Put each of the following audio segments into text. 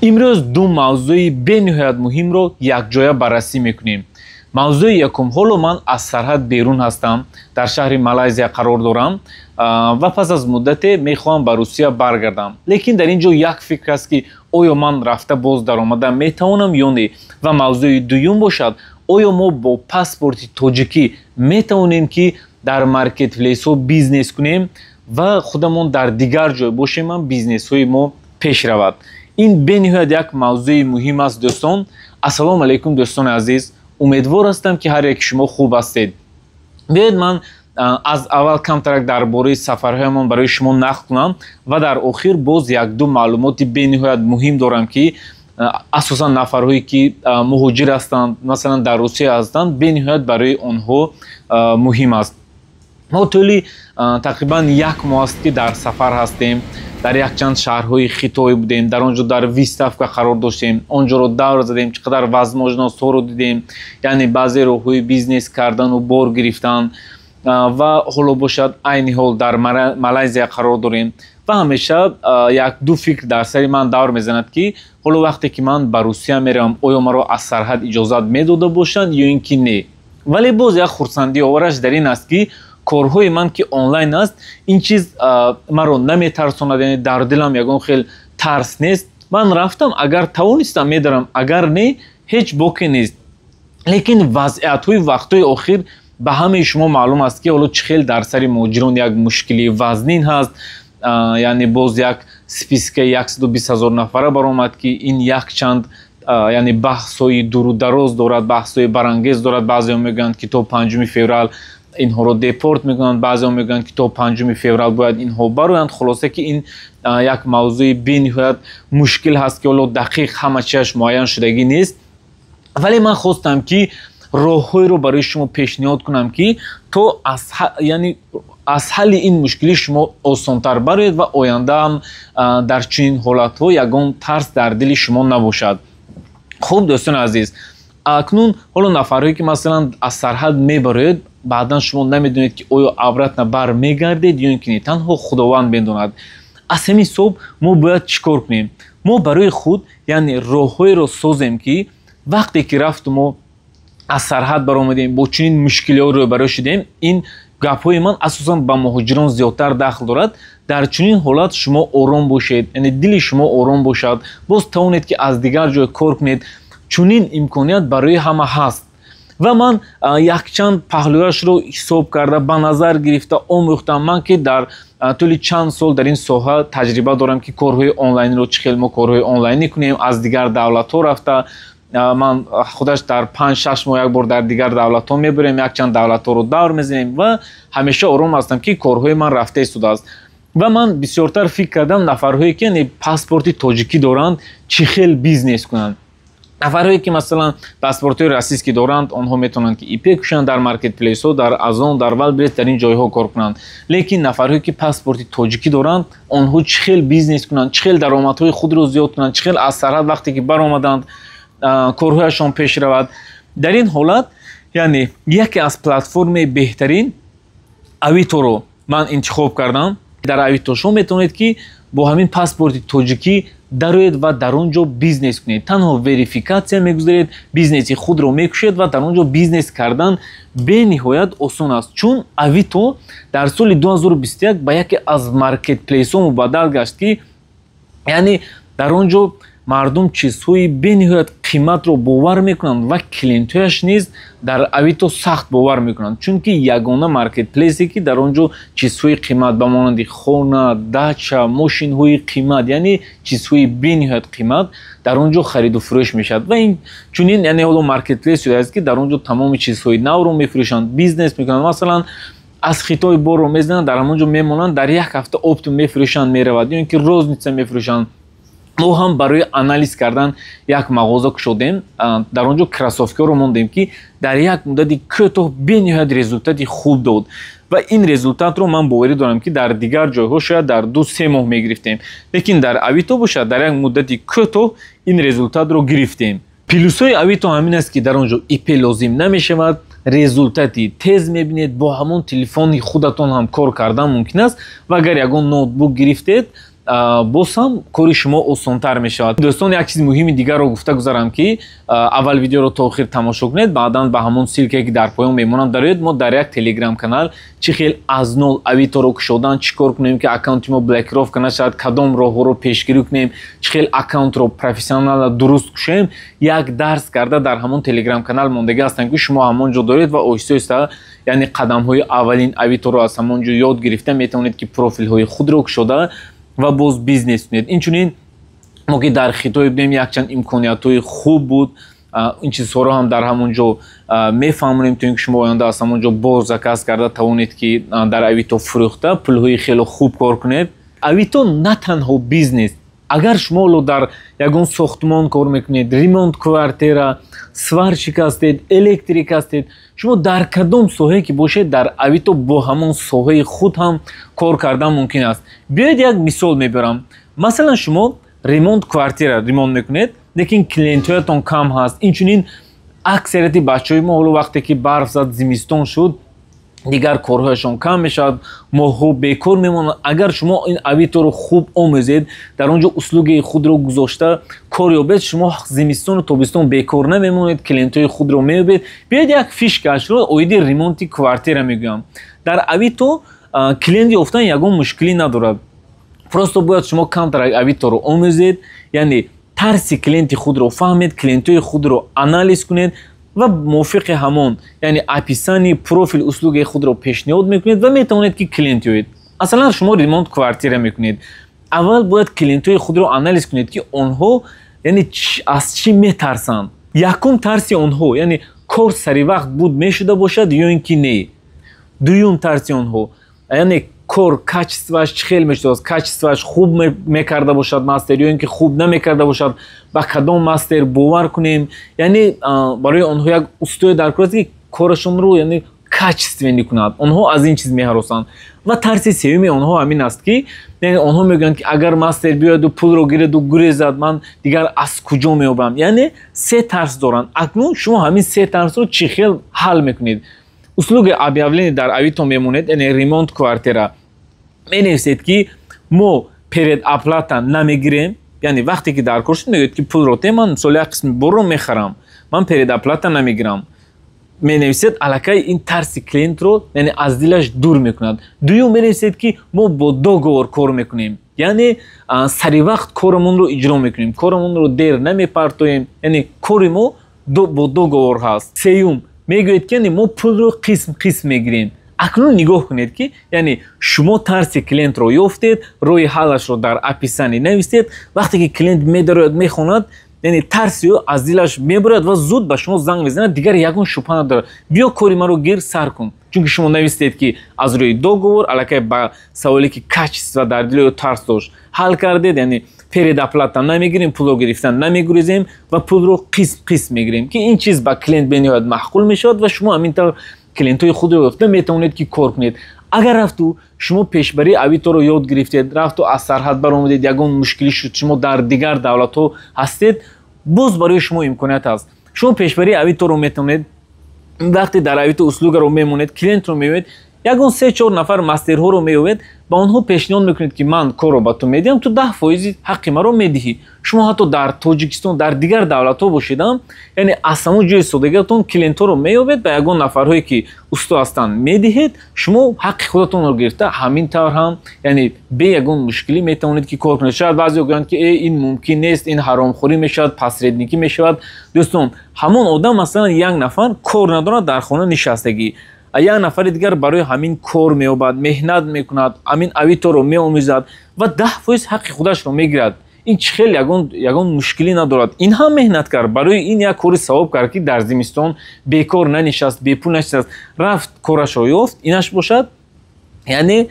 Имрӯз ду мавзӯи бениҳоят муҳимро якҷоя баррасӣ мекунем. Мавзӯи якум: ҳоло ман аз сарҳад берун ҳастам, дар шаҳри Малайзия қарор дорам ва пас аз муддате мехоҳам ба Русия баргардам. Лекин дар ин ҷо як фикр аст, ки оё ман рафта боз даромада метавонам ё не? Ва мавзӯи дуюм бошад, оё мо бо паспорти тоҷикӣ метавонем, ки дар маркетплейсҳо бизнес кунем ва худамон дар дигар ҷой бошем ҳам бизнесҳои мо пеш равад? Ин бениҳоят як мавзӯи муҳим аст, дӯстон. Ассалому алайкум, дӯстони азиз, умедвор ҳастам, ки ҳар яки шумо хуб ҳастед. Биёед, ман аз аввал камтарак дар бораи сафарҳоямон барои шумо нақл кунам ва дар охир боз якду маълумоти бениҳоят муҳим дорам, ки асосан нафарҳое ки муҳоҷир ҳастанд, масалан, дар Русия ҳастанд, бениҳоят барои онҳо муҳим аст. Мо тӯли тақрибан як моҳ аст, ки дар сафар ҳастем. Дар якчанд шаҳрҳои Хитой будем, дар он ҷо дар выставка қарор доштем, он ҷоро давр задем, чӣ қадар возможностҳоро дидем, яъне баъзе роҳҳои бизнес кардану бор гирифтан. Ва ҳоло бошад, айни ҳол дар Малайзия қарор дорем ва ҳамеша як-ду фикр дар сари ман давр мезанад, ки ҳоло вақте ки ман ба Русия меравам, оё маро аз сарҳад иҷозат медода бошанд ё ин ки не? Вале боз як хурсандиовараш дар ин аст, ки корҳои ман ки онлайн аст, ин чиз маро наметарсонад, яъне дар дилам ягон хел тарс нест. Ман рафтам, агар тавонистам, медарам, агар не, ҳеҷ боке нест. Лекин вазъиятҳои вақтҳои охир ба ҳамаи шумо маълум аст, ки ҳоло чӣ хел дар сари муҳоҷирон як мушкилии вазнин ҳаст. Яъне боз як спискаи 120 000 нафара баромад, ки ин якчанд, яъне баҳсҳои дуру дароз дорад, баҳсҳои барангез дорад. Баъзеҳо мегӯянд, ки то 5 феврал инҳоро депорт мекунанд, баъзеҳо мегӯянд, ки то 5 феврал бояд инҳо бароянд. Хулоса, ки ин як мавзӯи бениҳоят мушкил ҳаст, ки ҳоло дақиқ ҳама чиаш муайян шудагӣ нест. Вале ман хостам, ки роҳҳоеро барои шумо пешниҳод кунам, ки то яъне аз ҳалли ин мушкилӣ шумо осонтар бароед ва ояндаам дар чунин ҳолатҳо ягон тарс дар дили шумо набошад. Хуб, дӯстони азиз, акнун ҳоло нафарҳое ки, масалан, аз сарҳад мебароед, баъдан шумо намедонед, ки оё обратно бармегардед ё ин ки не, танҳо Худованд медонад. Аз ҳамин ҳисоб мо бояд чӣ кор кунем? Мо барои худ, яъне, роҳҳоеро созем, ки вақте ки рафту мо аз сарҳад баромадем, бо чунин мушкилиҳо рӯбарӯ шудем, ин гапҳои ман асосан ба муҳоҷирон зиёдтар дахл дорад, дар чунин ҳолат шумо ором бошед, яъне дили шумо ором бошад, боз тавонед, ки аз дигар ҷой кор кунед. Чунин имконият барои ҳама ҳаст ва ман якчанд паҳлӯяшро ҳисоб карда, ба назар гирифта, омӯхтам. Ман ки дар тӯли чанд сол дар ин соҳа таҷриба дорам, ки корҳои онлайнро чӣ хел мо корҳои онлайнӣ кунем аз дигар давлатҳо рафта. Ман худаш дар 5-6 моҳ як бор дар дигар давлатҳо мебарем, якчанд давлатҳоро давр мезанем ва ҳамеша ором ҳастам, ки корҳои ман рафта истодааст. Ва ман бисёртар фикр кардам, нафарҳое ки, яъне, паспорти тоҷикӣ доранд, чӣ хел бизнес кунанд. Нафарҳое ки, масалан, паспортҳои российский доранд, онҳо метавонанд, ки ИП кушанд, дар маркетплейсҳо, дар Озон, дар Вайлдберриз, дар ин ҷойҳо кор кунанд. Лекин нафарҳое ки паспорти тоҷикӣ доранд, онҳо чӣ хел бизнес кунанд, чӣ хел даромадҳои худро зиёд кунанд, чӣ хел аз сарҳад вақте ки баромаданд, корҳояшон пеш равад? Дар ин ҳолат, яъне, яке аз платформаи беҳтарин Авиторо ман интихоб кардам. Дар Авито шумо метавонед, ки бо ҳамин паспорти тоҷикӣ дароед ва дар он ҷо бизнес кунед. Танҳо верификатсия мегузаред, бизнеси худро мекушед ва дар он ҷо бизнес кардан бениҳоят осон аст, чун Авито дар соли 2021 ба яке аз маркетплейсҳо мубаддал гашт, ки яъне дар он ҷо мардум чизҳои бениҳоят қиматро бовар мекунанд ва клиентҳояш низ дар Авито сахт бовар мекунанд, чунки ягона маркетплейсе, ки дар он ҷо чизҳои қимат ба монанди хона, дача, мошинҳои қимат, яъне чизҳои бениҳоят қимат дар он ҷо хариду фурӯш мешавад. Ва ин чунин, яъне, ҳоло маркетплейс шудааст, ки дар он ҷо тамоми чизҳои навро мефурӯшанд, бизнес мекунанд. Масалан, аз Хитой борро мезананд, дар ҳамон ҷо мемонанд, дар як ҳафта оптом мефурӯшанд, меравад, ё ин ки розница мефурӯшанд. Мо ҳам барои анализ кардан як мағоза кушодем, дар он ҷо кроссовкаро мондем, ки дар як муддати кӯтоҳ бениҳоят результати хуб дод. Ва ин результатро ман боварӣ дорам, ки дар дигар ҷойҳо шояд дар 2-3 моҳ мегирифтем, лекин дар Авито бошад, дар як муддати кӯтоҳ ин результатро гирифтем. Плюсҳои Авито ҳамин аст, ки дар он ҷо ИП лозим намешавад, результати тез мебинед, бо ҳамон телефони худатон ҳам кор кардан мумкин аст ва агар ягон ноутбук гирифтед. Боз ҳам кори шумо осонтар мешавад. Дӯстон, як чизи муҳими дигарро гуфта гузарам, ки аввал видеоро то охир тамошо кунед, баъдан ба ҳамон ссылка е ки дар поён мемонам дароед. Мо дар як телеграм канал чӣ хел аз нол Авиторо кушодан, чӣ кор кунем, ки аккаунти мо блокировка нашавад, кадом роҳҳоро пешгирӣ кунем, чӣ хел аккаунтро профессионально дуруст кушоем, як дарс карда дар ҳамон телеграм канал мондагӣ ҳастам, ки шумо ҳамон ҷо доред ва оҳиста оҳиста, яъне қадамҳои аввалин Авиторо аз ҳамон ҷо ёд гирифта метавонед, ки профилҳои худро кушода ва боз бизнес кунед. Инчунин мо ки дар Хитой будем, якчанд имкониятҳои хуб буд. Ин чизҳоро ҳам дар ҳамон ҷо мефаҳмонем, то ин ки шумо оянда аз ҳамон ҷо боз заказ карда тавонед, ки дар Авито фурӯхта пулҳои хеле хуб кор кунед. Авито на танҳо бизнес. Агар шумо ҳоло дар ягон сохтмон кор мекунед, ремонт квартира, сварщик ҳастед, электрик ҳастед, шумо дар кадом соҳае ки бошед, дар Авито бо ҳамон соҳаи худ ҳам кор кардан мумкин аст. Биёед, як мисол мебарам. Масалан, шумо ремонт квартира ремонт мекунед, лекин клиентҳоятон кам ҳаст. Инчунин аксарияти бачаҳои мо ҳоло вақте ки барф зад, зимистон шуд, дигар корҳояшон кам мешавад, моҳҳо бекор мемонанд. Агар шумо ин Авиторо хуб омӯзед, дар он ҷо услуги худро гузошта кор ёбед, шумо зимистону тобистон бекор намемонед, клиентҳои худро меёбед. Биёед, як фишка ашро оиди ремонти квартира мегӯям. Дар Авито клиент ёфтан ягон мушкилӣ надорад. Просто бояд шумо камтар Авиторо омӯзед, яъне тарси клиенти худро фаҳмед, клиентҳои худро анализ кунед ва мувофиқи ҳамон, яъне описание, профил услугаи худро пешниҳод мекунед ва метавонед, ки клиент ёбед. Масалан, шумо ремонт квартира мекунед. Аввал бояд клиентҳои худро анализ кунед, ки онҳо, яъне, аз чӣ метарсанд. Якум тарси онҳо, яъне, кор сари вақт буд мешуда бошад ё ин ки не. Дуюм тарси онҳо, яъне, кор качество аш чӣ хел мешудааст, качество аш хуб мекарда бошад мастер ё ин ки хуб намекарда бошад, ба кадом мастер бовар кунем. Яъне барои онҳо як устое дар кор аст, ки корашонро, яъне, качественный кунад. Онҳо аз ин чиз меҳаросанд. Ва тарси сеюми онҳо ҳамин аст, ки, яъне, онҳо мегӯянд, ки агар мастер биёяду пулро гираду гурезад, ман дигар аз куҷо меёбам? Яъне се тарс доранд. Акнун шумо ҳамин се тарсро чӣ хел ҳал мекунед? Услуги объявление дар Авито мемонед, яъне ремонт квартира менависед, ки мо предоплата намегирем. Яъне вақте ки дар кор шуд, мегӯед, ки пулро те, ман мисол як қисми борро мехарам, ман предоплата намегирам, менависед. Аллакай ин тарси клиентро, яъне, аз дилаш дур мекунад. Дуюм, менависед, ки мо бо договор кор мекунем, яъне сари вақт корамонро иҷро мекунем, корамонро дер намепартоем, яъне кори мо бо договор ҳаст. Сеюм, мегӯед, ки, яъне, мо пулро қисм қисм мегирем. Акнун нигоҳ кунед, ки, яъне, шумо тарси клиентро ёфтед, роҳи ҳаллашро дар описание нависед. Вақте ки клиент медарояд, мехонад, яъне тарси ӯ аз дилаш мебарояд ва зуд ба шумо занг мезанад. Дигар ягон шубҳа надорад: биё, кори маро гир, сар кун. Чунки шумо навистед, ки аз рӯи договор. Аллакай ба саволе, ки качество дар дили ӯ тарс дошт, ҳал кардед. Яъне предоплата намегирем, пулро гирифтан намегурезем ва пулро қисм қисм мегирем, ки ин чиз ба клиент бениҳоят маъқул мешавад. Ва шумо ҳамин тавр клиентҳои худро ёфта метавонед, ки кор кунед. Агар рафту шумо пешбарии Авиторо ёд гирифтед, рафту аз сарҳад баромадед, ягон мушкилӣ шуд, шумо дар дигар давлатҳо ҳастед, боз барои шумо имконият ҳаст. Шумо пешбарии Авиторо метавонед, вақте дар Авито услуга ро мемонед, клиентро меёбед, ягон се-чор нафар мастерҳоро меёбед, ба онҳо пешниҳод мекунед, ки ман корро ба ту медиҳам, ту 10 фоизи ҳаққи маро медиҳӣ. Шумо ҳатто дар Тоҷикистон, дар дигар давлатҳо бошедам, яъне аз ҳамон ҷои содагиатон клиентҳоро меёбед, ба ягон нафарҳое ки усто ҳастанд медиҳед, шумо ҳаққи худатонро гирифта, ҳамин тавр ҳам, яъне, бе ягон мушкилӣ метавонед, ки кор кунед. Шояд баъзеҳо гӯянд, ки э, ин мумкин нест, ин ҳаромхӯрӣ мешавад, посредник ӣ мешавад. Дӯстон, ҳамон одам, масалан, як нафар кор надорад, дар хона нишастагӣ, як нафари дигар барои ҳамин кор меёбад, меҳнат мекунад, ҳамин Авиторо меомӯзад ва 10 фоиз ҳаққи худашро мегирад. Ин чӣ хел ягон мушкилӣ надорад? Ин ҳам меҳнат кард, барои ин як кори савоб кард, ки дар зимистон бекор нанишаст, бепул нанишаст, рафт, корашро ёфт. Инаш бошад, яъне,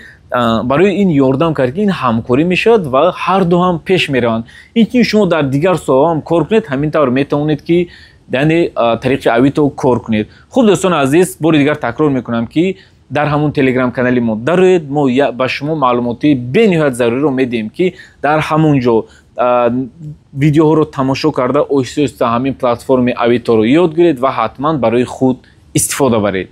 барои ин ёрдам кард, ки ин ҳамкорӣ мешавад ва ҳарду ҳам пеш мераванд. Инчунин шумо дар дигар соҳаҳо ҳам кор кунед, ҳамин тавр метавонед, ки, яъне, тариқи Авито кор кунед. Хуб, дӯстони азиз, бори дигар такрор мекунам, ки дар ҳамон телеграм канали мо дароед. Мо ба шумо маълумоти бениҳоят заруриро медиҳем, ки дар ҳамон ҷо видеоҳоро тамошо карда, оҳиста оҳиста ҳамин платформи Авиторо ёд гиред ва ҳатман барои худ истифода баред.